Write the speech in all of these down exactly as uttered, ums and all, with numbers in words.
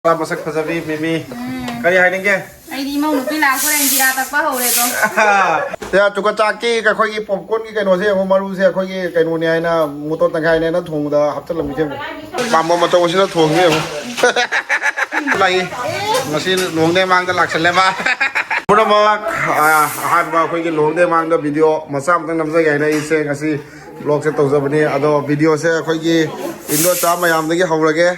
ꯃꯁꯛ ꯐꯖꯕꯤ ꯃꯤꯃꯤ꯫ ꯎꯝ꯫ ꯀꯔꯤ ꯍꯥꯏꯅꯤꯡꯒꯦ? ꯑꯩꯗꯤ ꯏꯃꯧ ꯅꯨꯄꯤ ꯂꯥꯛꯄ ꯏꯟꯗꯤꯔꯥ ꯇꯛꯄ ꯍꯧꯔꯦꯗꯣ꯫ ꯌꯥ, ꯆꯨꯀꯆꯥꯛꯀꯤ ꯑꯩꯈꯣꯏꯒꯤ popcornꯒꯤ ꯀꯩꯅꯣꯁꯦ ꯌꯦꯡꯉꯣ, ꯃꯔꯨꯁꯦ ꯑꯩꯈꯣꯏꯒꯤ ꯀꯩꯅꯣꯅꯦ ꯍꯥꯏꯅ, ꯃꯣꯇꯣꯔ ꯇꯪꯈꯥꯏꯅꯦꯅ ꯊꯣꯡꯕꯗ ꯍꯥꯞꯆꯤꯜꯂꯝꯃꯤꯁꯦ ꯌꯦꯡꯉꯣ꯫ ꯄꯥꯝꯕꯣꯝ ꯑꯆꯧꯕꯁꯤꯅ ꯊꯣꯡꯉꯤ ꯌꯦꯡꯉꯣ꯫ ꯂꯥꯛꯏ꯫ ꯉꯁꯤ ꯂꯨꯍꯣꯡꯗꯦ ꯃꯥꯡꯗ ꯂꯥꯛꯁꯜꯂꯦ ꯃꯥ꯫ ꯄꯨꯝꯅꯃꯛ, ꯑ, ꯑꯍꯥꯟꯕ ꯑꯩꯈꯣꯏꯒꯤ ꯂꯨꯍꯣꯡꯗꯦ ꯃꯥꯡꯗ video ꯃꯆꯥ ꯑꯃꯇꯪ ꯅꯝꯖꯒꯦ ꯍꯥꯏꯅ ꯑꯩꯁꯦ ꯉꯁꯤ vlogꯁꯦ ꯇꯧꯖꯕꯅꯤ꯫ ꯑꯗꯣ videoꯁꯦ ꯑꯩꯈꯣꯏꯒꯤ ꯏꯟꯗꯣꯆꯥ ꯃꯌꯥꯝꯗꯒꯤ ꯍꯧꯔꯒꯦ꯫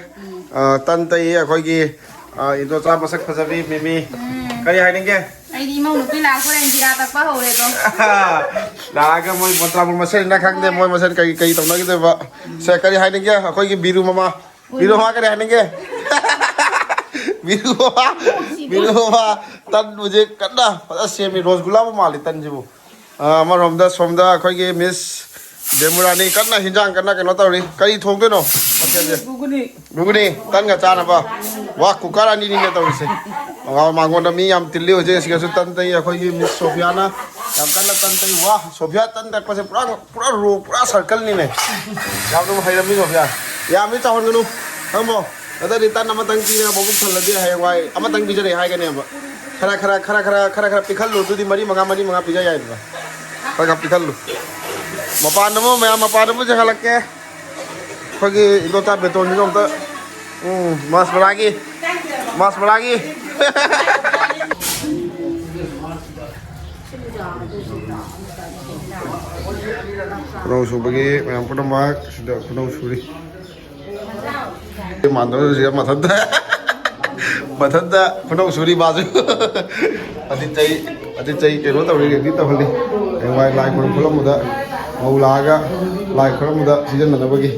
ꯑ, ꯇꯟ ꯇꯩꯌꯦ ꯑꯩꯈꯣꯏꯒꯤ, ꯑ, ꯏꯟꯗꯣꯆꯥ ꯃꯁꯛ ꯐꯖꯕꯤ ꯃꯤꯃꯤ꯫ ꯎꯝ꯫ ꯀꯔꯤ ꯍꯥꯏꯅꯤꯡꯒꯦ? ꯑꯩꯗꯤ ꯏꯃꯧ ꯅꯨꯄꯤ ꯂꯥꯛꯄ ꯏꯟꯗꯤꯔꯥ ꯇꯛꯄ ꯍꯧꯔꯦꯗꯣ꯫ ꯂꯥꯛꯑꯒ ꯃꯣꯏ ꯃꯣꯟꯇ꯭ꯔꯥꯕꯨ ꯃꯁꯦꯟꯅ ꯈꯪꯗꯦ, ꯃꯣꯏ ꯃꯁꯦꯟ ꯀꯔꯤ, ꯀꯔꯤ ꯇꯧꯅꯈꯤꯗꯣꯏꯕ? ꯁꯦ, ꯀꯔꯤ ꯍꯥꯏꯅꯤꯡꯒꯦ? ꯑꯩꯈꯣꯏꯒꯤ ꯕꯤꯔꯨ ꯃꯃꯥ, ꯕꯤꯔꯨ ꯃꯃꯥ ꯀꯔꯤ ꯍꯥꯏꯅꯤꯡꯒꯦ? ꯕꯤꯔꯨ ꯃꯃꯥ, ꯕꯤꯔꯨ ꯃꯃꯥ ꯇꯟꯕꯨꯁꯦ ꯀꯟꯅ ꯐꯖꯅ ꯁꯦꯝꯃꯤ꯫ ꯔꯣꯁꯒꯨꯂꯥꯕꯨ ꯃꯥꯜꯂꯤ ꯇꯟꯁꯤꯕꯨ꯫ ꯑ, ꯑꯃꯔꯣꯝꯗ ꯁꯣꯝꯗ ꯑꯩꯈꯣꯏꯒꯤ ꯃꯤꯁ ꯗꯦꯃꯨꯔꯥꯅꯤ ꯀꯟꯅ ꯍꯤꯟꯖꯥꯡ ꯀꯟꯅ ꯀꯩꯅꯣ ꯇꯧꯔꯤ꯫ ꯀꯔꯤ ꯊꯣꯡꯗꯣꯏꯅꯣ ꯃꯊꯦꯜꯁꯦ? ꯘꯨꯒꯨꯅꯤ꯫ ꯘꯨꯒꯨꯅꯤ, ꯇꯟꯒ ꯆꯥꯅꯕ꯫ ꯋꯥ, cooker ꯑꯅꯤꯅꯤꯅꯦ ꯇꯧꯔꯤꯁꯦ꯫ ꯑ, ꯃꯉꯣꯟꯗ ꯃꯤ ꯌꯥꯝ ꯇꯤꯜꯂꯤ ꯍꯧꯖꯤꯛ꯫ ꯑꯁꯤꯒꯁꯨ ꯇꯟ ꯇꯩ ꯑꯩꯈꯣꯏꯒꯤ ꯃꯤꯁ ꯁꯣꯐꯤꯌꯥꯅ꯫ ꯌꯥꯝ ꯀꯟꯅ ꯇꯟ ꯇꯩ꯫ ꯋꯥ, ꯁꯣꯐꯤꯌꯥ ꯇꯟ ꯇꯛꯄꯁꯦ ꯄꯨꯔꯥ, ꯄꯨꯔꯥ row, ꯄꯨꯔꯥ circleꯅꯤꯅꯦ꯫ ꯌꯥꯝꯅ ꯍꯩꯔꯝꯃꯤ ꯁꯣꯐꯤꯌꯥ꯫ ꯌꯥꯝꯃꯤ ꯆꯥꯎꯍꯟꯒꯅꯨ꯫ ꯈꯪꯕ꯭ꯔꯣ? ꯅꯠꯇ꯭ꯔꯗꯤ ꯇꯟ ꯑꯃꯇꯪ ꯄꯤꯔꯒ ꯃꯕꯨꯛ ꯊꯜꯂꯗꯤ ꯍꯌꯦꯡꯋꯥꯏ ꯑꯃꯇꯪ ꯄꯤꯖꯔꯦ ꯍꯥꯏꯒꯅꯦꯕ꯫ ꯈꯔ, ꯈꯔ, ꯈꯔ, ꯈꯔ, ꯈꯔ, ꯈꯔ ꯄꯤꯈꯠꯂꯨ꯫ ꯑꯗꯨꯗꯤ ꯃꯔꯤ ꯃꯉꯥ, ꯃꯔꯤ ꯃꯉꯥ ꯄꯤꯖ ꯌꯥꯏꯗꯅ꯫ ꯈꯔ, ꯈꯔ ꯄꯤꯈꯠꯂꯨ꯫ ꯃꯄꯥꯟꯗ ꯑꯃꯨꯛ ꯃꯌꯥꯝ, ꯃꯄꯥꯟꯗ ꯑꯃꯨꯛ ꯆꯦꯟꯈꯠꯂꯛꯀꯦ꯫ ꯑꯩꯈꯣꯏꯒꯤ ꯏꯟꯗꯣꯆꯥ ꯕꯦꯇꯣꯟꯁꯤꯁꯨ ꯑꯝꯇ, ꯎꯝ, ꯃꯥꯁ ꯃꯂꯥꯒꯤ, ꯃꯥꯁ ꯃꯂꯥꯒꯤ꯫ ꯈꯨꯅꯧ ꯁꯨꯕꯒꯤ ꯃꯌꯥꯝ ꯄꯨꯝꯅꯃꯛ ꯁꯤꯗ ꯈꯨꯅꯧ ꯁꯨꯔꯤ꯫ ꯃꯥꯟꯗꯕꯁꯤꯒ ꯃꯊꯟꯇ, ꯃꯊꯟꯇ ꯈꯨꯅꯧ ꯁꯨꯔꯤ ꯃꯥꯁꯨ꯫ ꯑꯗꯨ ꯆꯩ, ꯑꯗꯨ ꯆꯩ ꯀꯩꯅꯣ ꯇꯧꯔꯤ, ready ꯇꯧꯍꯜꯂꯤ꯫ ꯍꯌꯦꯡꯋꯥꯏ ꯂꯥꯏ ꯈꯨꯔꯨꯝ ꯈꯨꯔꯝꯕꯗ, ꯃꯧ ꯂꯥꯛꯑꯒ ꯂꯥꯏ ꯈꯨꯔꯝꯕꯗ ꯁꯤꯖꯤꯟꯅꯅꯕꯒꯤ꯫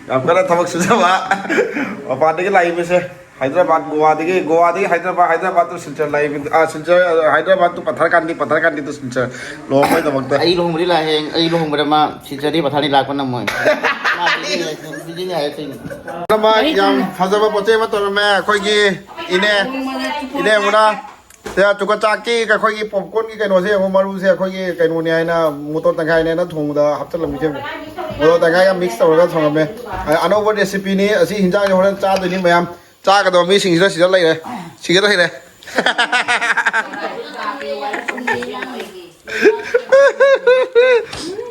ꯌꯥꯝ ꯀꯟꯅ ꯊꯕꯛ ꯁꯨꯖꯕ ꯃꯄꯥꯟꯗꯒꯤ ꯂꯥꯛꯏꯕꯁꯦ꯫ ꯍꯥꯏꯗ꯭ꯔꯕꯥꯗ, ꯒꯣꯋꯥꯗꯒꯤ, ꯒꯣꯋꯥꯗꯒꯤ ꯍꯥꯏꯗ꯭ꯔꯕꯥꯗ, ꯍꯥꯏꯗ꯭ꯔꯕꯥꯗ to ꯁꯤꯜꯆꯔ ꯂꯥꯛꯏ, ꯑ, ꯁꯤꯜꯆꯔ, ꯑ, ꯍꯥꯏꯗ꯭ꯔꯕꯥꯗ to ꯄꯊꯔꯀꯥꯟꯗꯤ, ꯄꯊꯔꯀꯥꯟꯗꯤ to ꯁꯤꯜꯆꯔ ꯂꯨꯍꯣꯡꯕꯩꯗꯃꯛꯇ꯫ ꯑꯩ ꯂꯨꯍꯣꯡꯕꯗꯤ ꯂꯥꯛꯑꯦ, ꯑꯩ ꯂꯨꯍꯣꯡꯕꯗ ꯃꯥ ꯁꯤꯜꯆꯔꯗꯤ ꯄꯊꯥꯅꯤ ꯂꯥꯛꯄ ꯉꯝꯃꯣꯏ꯫ ꯃꯥ busy ꯂꯩ, busy ꯂꯩ ꯍꯥꯏꯔꯛꯇꯣꯏꯅꯤ꯫ ꯌꯥꯝ ꯐꯖꯕ ꯄꯣꯠ ꯆꯩ ꯑꯃ ꯇꯧꯔꯝꯃꯦ ꯑꯩꯈꯣꯏꯒꯤ ꯏꯅꯦ, ꯏꯅꯦ ꯑꯃꯅ꯫ ꯁꯤꯗ ꯆꯨꯀꯆꯥꯛꯀꯤ ꯑꯩꯈꯣꯏꯒꯤ ꯄꯣꯞꯀꯣꯔꯟꯒꯤ ꯀꯩꯅꯣꯁꯦ ꯌꯦꯡꯉꯣ, ꯃꯔꯨꯁꯦ ꯑꯩꯈꯣꯏꯒꯤ ꯀꯩꯅꯣꯅꯦ ꯍꯥꯏꯅ ꯃꯣꯇꯣꯔ ꯇꯪꯈꯥꯏꯅꯦꯅ ꯊꯣꯡꯕꯗ ꯍꯥꯞꯆꯤꯜꯂꯝꯃꯤꯁꯦ ꯌꯦꯡꯉꯣ꯫ ꯃꯣꯇꯣꯔ ꯇꯪꯈꯥꯏꯒ ꯃꯤꯛꯁ ꯇꯧꯔꯒ ꯊꯣꯡꯉꯝꯃꯦ꯫ ꯑ-, ꯑꯅꯧꯕ ꯔꯦꯁꯤꯄꯤꯅꯤ꯫ ꯑꯁꯤ ꯍꯤꯟꯖꯥꯡꯁꯦ ꯍꯣꯔꯦꯟ ꯆꯥꯗꯣꯏꯅꯤ ꯃꯌꯥꯝ꯫ ꯆꯥꯒꯗꯕ ꯃꯤꯁꯤꯡꯁꯤꯅ ꯁꯤꯗ ꯂꯩꯔꯦ꯫ ꯁꯤꯗ ꯂꯩꯔꯦ꯫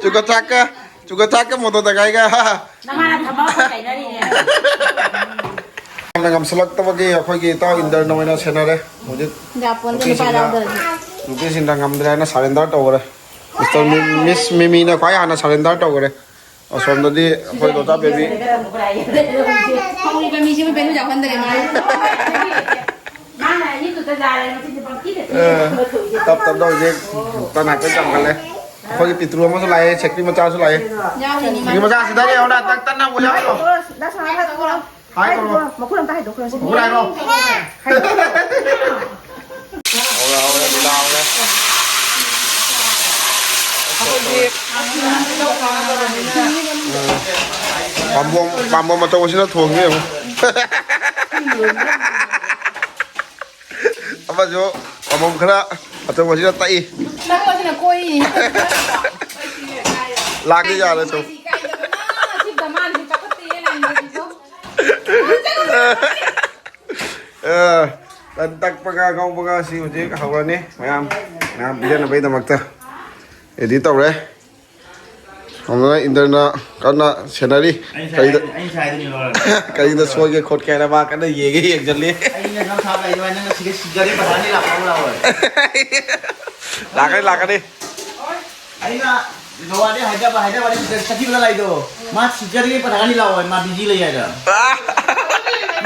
ꯆꯨꯀꯆꯥꯛꯀ, ꯆꯨꯀꯆꯥꯛꯀ ꯃꯣꯇꯣꯔ ꯇꯪꯈꯥꯏꯒ꯫ ꯅꯃꯥꯅ ꯊꯕꯛ ꯑꯃ ꯀꯥꯏꯅꯔꯤꯅꯦ꯫ ꯌꯥꯝꯅ ꯉꯝꯁꯤꯜꯂꯛꯇꯕꯒꯤ ꯑꯩꯈꯣꯏꯒꯤ ꯏꯇꯥꯎ ꯏꯟꯗꯔꯅ ꯑꯣꯏꯅ ꯁꯦꯟꯅꯔꯦ꯫ ꯍꯧꯖꯤꯛ ꯌꯥꯄꯣꯟꯗꯦ, ꯅꯨꯄꯥ ꯅꯨꯄꯤꯁꯤꯡꯅ, ꯌꯥꯎꯗ꯭ꯔꯗꯤ꯫ ꯅꯨꯄꯤꯁꯤꯡꯅ ꯉꯝꯗ꯭ꯔꯦ ꯍꯥꯏꯅ ꯁꯔꯦꯟꯗꯔ ꯇꯧꯈ꯭ꯔꯦ꯫ ꯃꯤꯁꯇꯔ ꯃꯤ-, ꯃꯤꯁ ꯃꯤꯃꯤꯅ ꯈ꯭ꯋꯥꯏ ꯍꯥꯟꯅ ꯁꯔꯦꯟꯗꯔ ꯇꯧꯈ꯭ꯔꯦ꯫ ꯑꯁꯣꯝꯗꯗꯤ ꯑꯩꯈꯣꯏ ꯗꯣꯇꯥ ꯕꯦꯕꯤ꯫ ꯍꯧꯔꯤꯕ ꯃꯤꯁꯤꯕꯨ ꯕꯦꯂꯨ ꯌꯥꯎꯍꯟꯗꯒꯦ ꯃꯥ꯫ ꯃꯥꯅ ꯑꯅꯤꯗꯨꯗ ꯌꯥꯔꯦ, ꯃꯆꯤꯟꯗꯤ ꯄꯪꯊꯤꯗ ꯊꯤ꯫ ꯑꯦ, ꯇꯞ ꯇꯞꯅ ꯍꯧꯖꯤꯛ ꯇꯟ ꯍꯥꯏꯐꯦꯠ ꯆꯪꯈꯠꯂꯦ꯫ ꯑꯩꯈꯣꯏꯒꯤ ꯄꯤꯇ꯭ꯔꯨ ꯑꯃꯁꯨ ꯂꯥꯛꯑꯦ, ꯁꯦꯛꯄꯤ ꯃꯆꯥꯁꯨ ꯂꯥꯛꯑꯦ꯫ ꯌꯥꯎꯔꯤꯅꯤ ꯃꯥ꯫ ꯁꯦꯛꯄꯤ ꯃꯆꯥꯁꯤꯗ ꯌꯦꯡꯉꯣ, ꯅꯪ ꯇꯟ, ꯇꯟ ꯍꯧꯕ ꯌꯥꯎꯔꯣ꯫ ꯍꯥꯏ ꯇꯧꯔꯣ꯫ ꯃꯈꯨꯠ ꯑꯝꯇ ꯍꯥꯏꯗꯣꯛꯈ꯭ꯔꯣ ꯁꯤ꯫ ꯃꯈꯨꯠ ꯍꯥꯏꯔꯣ꯫ ꯍꯧꯔꯦ, ꯍꯧꯔꯦ, ꯂꯤꯂꯥ ꯍꯧꯔꯦ꯫ ꯑꯩꯈꯣꯏꯗꯤ ꯄꯥꯝꯕꯣꯝ, ꯄꯥꯝꯕꯣꯝ ꯑꯆꯧꯕꯁꯤꯅ ꯊꯣꯡꯉꯤ ꯌꯦꯡꯉꯨ꯫ ꯑꯃꯁꯨ ꯄꯥꯝꯕꯣꯝ ꯈꯔ ꯑꯆꯧꯕꯁꯤꯅ ꯇꯛꯏ꯫ ꯅꯪ ꯑꯁꯤꯅ ꯀꯣꯏ꯫ ꯂꯥꯛꯇ ꯌꯥꯔꯦ ꯁꯨꯝ꯫ ꯁꯤ ꯗꯃꯥꯟꯁꯦ ꯆꯥꯎꯈꯠꯇꯦ ꯅꯪꯒꯤꯗꯣ꯫ ꯑ, ꯇꯟ ꯇꯛꯄꯒ ꯉꯧꯕꯒ ꯁꯤ ꯍꯧꯖꯤꯛ ꯍꯧꯔꯅꯤ꯫ ꯃꯌꯥꯝ, ꯃꯌꯥꯝ ꯄꯤꯖꯅꯕꯒꯤꯗꯃꯛꯇ ꯔꯦꯗꯤ ꯇꯧꯔꯦ꯫ ꯁꯣꯝꯗꯅ ꯏꯟꯗ꯭ꯔꯅ ꯀꯟꯅ ꯁꯦꯟꯅꯔꯤ꯫ ꯑꯩ ꯉꯁꯥꯏ ꯀꯔꯤꯗ, ꯑꯩ ꯉꯁꯥꯏ ꯍꯥꯏꯗꯨꯅꯤ ꯂꯣꯏꯔꯦ꯫ ꯀꯔꯤꯗ ꯁꯣꯏꯒꯦ ꯈꯣꯠꯀꯦ ꯍꯥꯏꯅ ꯃꯥ ꯀꯟꯅ ꯌꯦꯡꯉꯦ, ꯌꯦꯡꯁꯤꯜꯂꯤ꯫ ꯑꯩꯅ ꯅꯝ ꯊꯥꯕ ꯍꯥꯏꯗꯣ ꯅꯪꯅ ꯁꯤꯗ ꯁꯤꯖꯔꯦ ꯄꯩꯁꯥꯅꯤ ꯂꯥꯛꯄ ꯂꯥꯛꯑꯣꯏ꯫ ꯂꯥꯛꯀꯅꯤ, ꯂꯥꯛꯀꯅꯤ꯫ ꯑꯩꯅ ꯒꯋꯥꯗꯩ ꯍꯥꯏꯗ꯭ꯔꯕꯥꯗ, ꯍꯥꯏꯗ꯭ꯔꯕꯥꯗ ꯆꯠꯈꯤꯕ ꯂꯥꯏꯗꯣ꯫ ꯃꯥ ꯁꯤꯖꯔꯒꯦ ꯄꯊꯥꯅꯤ ꯂꯥꯛꯑꯣ, ꯃꯥ ꯕꯤꯖꯤ ꯂꯩ ꯍꯥꯏꯗ꯫ ꯑꯥ!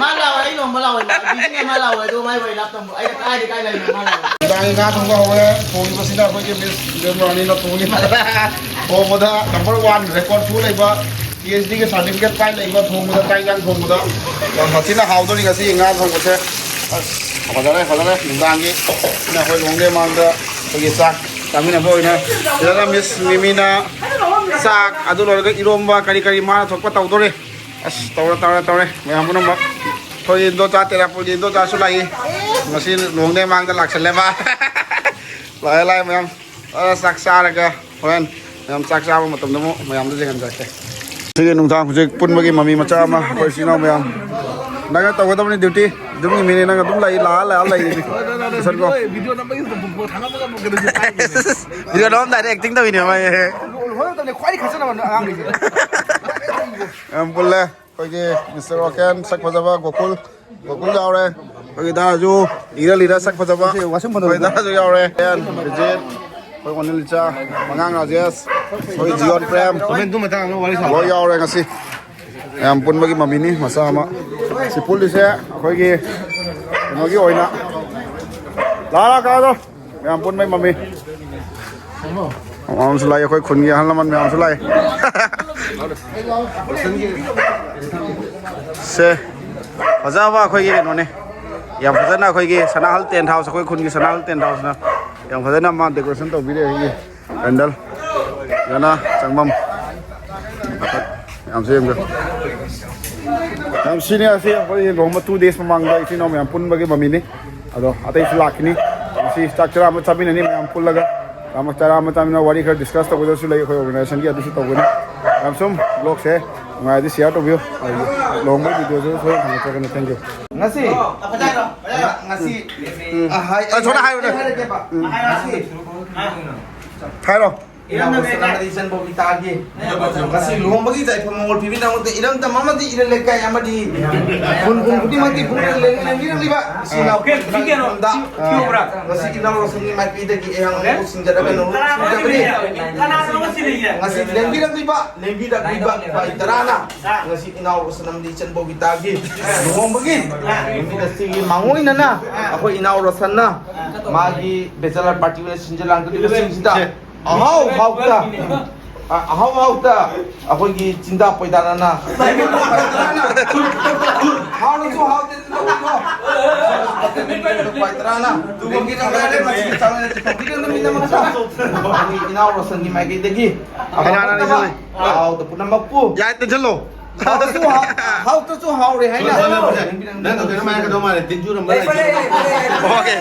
ꯃꯥ ꯂꯥꯛꯑꯣ, ꯑꯩ ꯂꯨꯍꯣꯡꯕ ꯂꯥꯛꯑꯣ, ꯃꯥ ꯕꯤꯖꯤꯅꯦ, ꯃꯥ ꯂꯥꯛꯑꯣ, ꯑꯗꯣ ꯃꯥꯏ ꯋꯥꯔꯤ ꯂꯥꯞꯇꯝꯕ꯫ ꯑꯩꯅ ꯀꯥꯏꯗ ꯀꯥꯏ ꯂꯩꯅꯣ, ꯃꯥ ꯂꯥꯛꯑꯣ꯫ ꯅꯨꯡꯗꯥꯡꯒꯤ ꯉꯥ ꯊꯣꯡꯕ ꯍꯧꯔꯦ꯫ ꯊꯣꯡꯉꯤꯕꯁꯤꯅ ꯑꯩꯈꯣꯏꯒꯤ ꯃꯤꯁ ꯏꯕꯦꯝ ꯔꯥꯅꯤꯅ ꯊꯣꯡꯉꯤ꯫ ꯊꯣꯡꯕꯗ number one record ꯁꯨ ꯂꯩꯕ, ꯄꯤ ꯑꯩꯆ ꯗꯤ ꯒꯤ certificate ꯄꯥꯏ ꯂꯩꯕ ꯊꯣꯡꯕꯗ, ꯆꯥꯛ ꯏꯟꯖꯥꯡ ꯊꯣꯡꯕꯗ꯫ ꯌꯥꯝ ꯁꯥꯊꯤꯅ ꯍꯥꯎꯗꯣꯔꯤ ꯉꯁꯤ ꯉꯥ ꯊꯣꯡꯕꯁꯦ꯫ ꯑꯁ, ꯐꯖꯔꯦ, ꯐꯖꯔꯦ꯫ ꯅꯨꯡꯗꯥꯡꯒꯤ ꯑꯩꯈꯣꯏ ꯂꯨꯍꯣꯡꯗ꯭ꯔꯤꯉꯩ ꯃꯃꯥꯡꯗ ꯑꯩꯈꯣꯏꯒꯤ ꯆꯥꯛ ꯆꯥꯃꯤꯟꯅꯕ ꯑꯣꯏꯅ ꯁꯤꯗꯅ ꯃꯤꯁ ꯃꯤꯃꯤꯅ ꯆꯥꯛ, ꯑꯗꯨ ꯂꯣꯏꯔꯒ ꯏꯔꯣꯝꯕ ꯀꯔꯤ ꯀꯔꯤ ꯃꯥꯅ ꯊꯣꯛꯄ ꯇꯧꯗꯣꯔꯦ꯫ ꯑꯁ, ꯇꯧꯔꯦ, ꯇꯧꯔꯦ, ꯇꯧꯔꯦ꯫ ꯃꯌꯥꯝ ꯄꯨꯝꯅꯃꯛ ꯑꯩꯈꯣꯏ ꯏꯟꯗꯣꯆꯥ ꯇꯦꯔꯥꯄꯨꯜꯒꯤ ꯏꯟꯗꯣꯆꯥꯁꯨ ꯂꯥꯛꯏ꯫ ꯉꯁꯤ ꯂꯨꯍꯣꯡꯗꯦ ꯃꯥꯡꯗ ꯂꯥꯛꯁꯜꯂꯦ ꯃꯥ꯫ ꯂꯥꯛꯑꯦ, ꯂꯥꯛꯑꯦ ꯃꯌꯥꯝ꯫ ꯑ, ꯆꯥꯛ ꯆꯥꯔꯒ ꯍꯣꯔꯦꯟ ꯃꯌꯥꯝ ꯆꯥꯛ ꯆꯥꯕ ꯃꯇꯝꯗ ꯑꯃꯨꯛ ꯃꯌꯥꯝꯗ ꯌꯦꯡꯍꯟꯖꯔꯛꯀꯦ꯫ ꯁꯤꯒꯤ ꯅꯨꯡꯗꯥꯡ ꯍꯧꯖꯤꯛ ꯄꯨꯟꯕꯒꯤ ꯃꯃꯤ ꯃꯆꯥ ꯑꯃ ꯑꯩꯈꯣꯏ ꯏꯆꯤꯟ ꯏꯅꯥꯎ ꯃꯌꯥꯝ꯫ ꯅꯪꯅ ꯇꯧꯒꯗꯕꯅꯤ ꯗ꯭ꯌꯨꯇꯤ꯫ ꯑꯗꯨꯝꯒꯤ ꯃꯤꯅꯤ ꯅꯪ ꯑꯗꯨꯝ ꯂꯩ, ꯂꯥꯛꯑ ꯂꯥꯛꯑ ꯂꯩ꯫ ꯂꯣꯏꯁꯟꯈꯣ꯫ ꯚꯤꯗꯤꯑꯣ ꯅꯝꯕꯒꯤ ꯊꯥꯒꯠꯂꯒ ꯑꯃꯨꯛ ꯀꯩꯅꯣꯁꯦ ꯇꯥꯏꯅꯦ꯫ ꯚꯤꯗꯤꯑꯣ ꯅꯝꯃꯝꯗꯥꯏꯗ ꯑꯦꯛꯇꯤꯡ ꯇꯧꯔꯤꯅꯦ ꯃꯥꯏ꯫ ꯂꯣꯏꯔꯛꯇꯕꯅꯦ ꯈ꯭ꯋꯥꯏꯗꯒꯤ ꯈꯠꯆꯅꯕ ꯑꯉꯥꯡꯈꯩꯁꯦ꯫ ꯌꯥꯝ ꯄꯨꯜꯂꯦ꯫ ꯑꯩꯈꯣꯏꯒꯤ ꯃꯤꯁꯇꯔ ꯋꯥꯀꯦꯟ, ꯁꯛ ꯐꯖꯕ ꯒꯣꯀꯨꯜ, ꯒꯣꯀꯨꯜ ꯌꯥꯎꯔꯦ꯫ ꯑꯩꯈꯣꯏꯒꯤ ꯗꯥꯁꯨ ꯂꯤꯔ ꯂꯤꯔ ꯁꯛ ꯐꯖꯕ, ꯁꯤ ꯋꯥꯁꯔꯨꯝ ꯐꯖꯕ꯫ ꯑꯩꯈꯣꯏ ꯗꯥꯁꯨ ꯌꯥꯎꯔꯦ꯫ ꯕꯤꯖꯤꯠ, ꯑꯩꯈꯣꯏ ꯑꯣꯅꯤꯜ ꯏꯆꯥ, ꯃꯉꯥꯡ ꯔꯥꯖꯦꯁ, ꯑꯩꯈꯣꯏ ꯖꯤꯌꯣꯟ ꯄ꯭ꯔꯦꯝ, ꯂꯣꯏ ꯌꯥꯎꯔꯦ ꯉꯁꯤ꯫ ꯃꯌꯥꯝ ꯄꯨꯟꯕꯒꯤ ꯃꯃꯤꯅꯤ ꯃꯆꯥ ꯑꯃ꯫ ꯁꯤ ꯄꯨꯜꯂꯤꯁꯦ ꯑꯩꯈꯣꯏꯒꯤ ꯀꯩꯅꯣꯒꯤ ꯑꯣꯏꯅ꯫ ꯂꯥ, ꯂꯥ, ꯀꯥꯗꯣ꯫ ꯃꯌꯥꯝ ꯄꯨꯟꯕꯩ ꯃꯃꯤ꯫ ꯃꯌꯥꯝ ꯑꯃꯁꯨ ꯂꯥꯛꯏ, ꯑꯩꯈꯣꯏ ꯈꯨꯟꯒꯤ ꯑꯍꯜ ꯂꯃꯟ ꯃꯌꯥꯝꯁꯨ ꯂꯥꯛꯏ꯫ ꯁꯦ, ꯐꯖꯕ ꯑꯩꯈꯣꯏꯒꯤ ꯀꯩꯅꯣꯅꯦ꯫ ꯌꯥꯝ ꯐꯖꯅ ꯑꯩꯈꯣꯏꯒꯤ ꯁꯅꯥꯍꯜ ꯇꯦꯟꯠ ꯍꯥꯎꯁ, ꯑꯩꯈꯣꯏ ꯈꯨꯟꯒꯤ ꯁꯅꯥꯍꯜ ꯇꯦꯟꯠ ꯍꯥꯎꯁꯅ ꯌꯥꯝ ꯐꯖꯅ ꯃꯥ ꯗꯦꯀꯣꯔꯦꯁꯟ ꯇꯧꯕꯤꯔꯦ꯫ ꯑꯩꯒꯤ ꯀꯦꯟꯗꯜ ꯐꯖꯅ ꯆꯪꯐꯝ ꯃꯌꯥꯝꯁꯦ ꯌꯦꯡꯕꯤꯌꯨ꯫ ꯌꯥꯝ ꯁꯤꯅꯤ ꯑꯁꯤ ꯑꯩꯈꯣꯏ ꯂꯨꯍꯣꯡꯕ ꯇꯨ ꯗꯦꯖ ꯃꯃꯥꯡꯗ ꯏꯆꯤꯟ ꯏꯅꯥꯎ ꯃꯌꯥꯝ ꯄꯨꯟꯕꯒꯤ ꯃꯃꯤꯅꯤ꯫ ꯑꯗꯣ ꯑꯇꯩꯁꯨ ꯂꯥꯛꯈꯤꯅꯤ꯫ ꯉꯁꯤ ꯆꯥꯛ ꯆꯔꯥ ꯑꯃ ꯆꯥꯃꯤꯟꯅꯅꯤ ꯃꯌꯥꯝ ꯄꯨꯜꯂꯒ꯫ ꯆꯥꯛ ꯑꯃ ꯆꯔꯥ ꯑꯃ ꯆꯥꯃꯤꯟꯅ ꯋꯥꯔꯤ ꯈꯔ ꯗꯤꯁꯀꯁ ꯇꯧꯒꯗꯕꯁꯨ ꯂꯩ꯫ ꯑꯩꯈꯣꯏ ꯑꯣꯔꯒꯅꯥꯏꯖꯦꯁꯟꯒꯤ ꯑꯗꯨꯁꯨ ꯇꯧꯒꯅꯤ꯫ ꯃꯌꯥꯝ ꯁꯨꯝ ꯕ꯭ꯂꯣꯒꯁꯦ ꯅꯨꯡꯉꯥꯏꯔꯗꯤ ꯁꯤꯌꯥꯔ ꯇꯧꯕꯤꯌꯨ꯫ ꯑꯗꯨꯒ ꯂꯨꯍꯣꯡꯕꯒꯤ ꯚꯤꯗꯤꯑꯣꯁꯨ ꯁꯣꯏꯗꯅ ꯊꯝꯃꯛꯇ꯭ꯔꯒꯅꯤ꯫ Thank you꯫ ꯉꯁꯤ ꯉꯁꯤ ꯎꯝ꯫ ꯑ, ꯍꯥꯏ-, ꯑ, ꯁꯣꯝꯗ ꯍꯥꯏꯔꯨꯅꯦ꯫ ꯍꯥꯏꯔꯒꯦꯕ꯫ ꯎꯝ꯫ ꯉꯁꯤ ꯍꯥꯏꯔꯣ꯫ ꯏꯅꯥꯎ ꯁꯅꯥꯃꯍꯤ ꯏꯆꯟ ꯕꯣꯕꯤꯇꯥꯒꯤ ꯉꯁꯤ ꯂꯨꯍꯣꯡꯕꯒꯤ ꯌꯥꯏꯐ ꯃꯪꯒꯣꯜ ꯄꯤꯕꯒꯤꯗꯃꯛꯇ ꯏꯔꯝꯗꯝ ꯑꯃꯗꯤ ꯏꯔꯩ ꯂꯩꯀꯥꯏ ꯑꯃꯗꯤ ꯈꯨꯟ ꯈꯨꯟ ꯈꯨꯗꯤꯡꯃꯛꯀꯤ ꯄꯨꯛꯅꯤꯡ ꯂꯦꯡ-, ꯂꯦꯡꯕꯤꯔꯛꯂꯤꯕ ꯏꯆꯤꯜ ꯏꯅꯥꯎ ꯈꯨꯗꯤꯡꯃꯛꯇ ꯉꯁꯤ ꯏꯅꯥꯎ ꯔꯣꯁꯟꯒꯤ ꯃꯥꯏꯀꯩꯗꯒꯤ ꯑꯩꯍꯥꯛꯅ ꯃꯀꯣꯛ ꯁꯤꯡꯖꯔꯒ ꯅꯣꯡ ꯁꯤꯡꯖꯕꯅꯤ꯫ ꯉꯁꯤ ꯂꯦꯡꯕꯤꯔꯛꯂꯤꯕ, ꯂꯦꯡꯕꯤꯔꯛꯂꯤꯕ ꯚꯥꯏ ꯇꯔꯥꯅ ꯉꯁꯤ ꯏꯅꯥꯎ ꯔꯣꯁꯟ ꯑꯃꯗꯤ ꯏꯆꯟ ꯕꯣꯕꯤꯇꯥꯒꯤ ꯂꯨꯍꯣꯡꯕꯒꯤ ꯅꯨꯃꯤꯠ ꯑꯁꯤꯒꯤ ꯃꯥꯡꯑꯣꯏꯅꯅ ꯑꯩꯈꯣꯏ ꯏꯅꯥꯎ ꯔꯣꯁꯟꯅ ꯃꯥꯒꯤ bachelor party ꯑꯣꯏꯅ ꯁꯤꯟꯖ ꯂꯥꯡꯖꯔꯤꯕꯁꯤꯡꯁꯤꯗ ꯑꯍꯥꯎ ꯍꯥꯎꯇ, ꯑ-, ꯑꯍꯥꯎ ꯍꯥꯎꯇ ꯑꯩꯈꯣꯏꯒꯤ ꯆꯤꯟꯗꯥ ꯄꯣꯏꯗꯥꯅꯅ ꯍꯥꯎꯔꯁꯨ ꯍꯥꯎꯇꯦ ꯄꯣꯏꯗꯥꯅ ꯏꯅꯥꯎ ꯔꯣꯁꯟꯒꯤ ꯃꯥꯏꯀꯩꯗꯒꯤ ꯑꯍꯥꯎ ꯍꯥꯎꯇ ꯄꯨꯝꯅꯃꯛꯄꯨ ꯌꯥꯏ, ꯇꯩꯁꯜꯂꯣ꯫ ꯍꯥꯎꯇ꯭ꯔꯁꯨ ꯍꯥꯎ-, ꯍꯥꯎꯇ꯭ꯔꯁꯨ ꯍꯥꯎꯔꯦ ꯍꯥꯏꯅ꯫ ꯅꯪ ꯀꯩꯅꯣꯝ ꯍꯥꯏꯔꯛꯀꯗꯧ ꯃꯥꯜꯂꯦ, ꯇꯤꯟꯖꯨꯔꯝꯕ ꯂꯩꯇꯦ꯫ ꯑꯣꯀꯦ꯫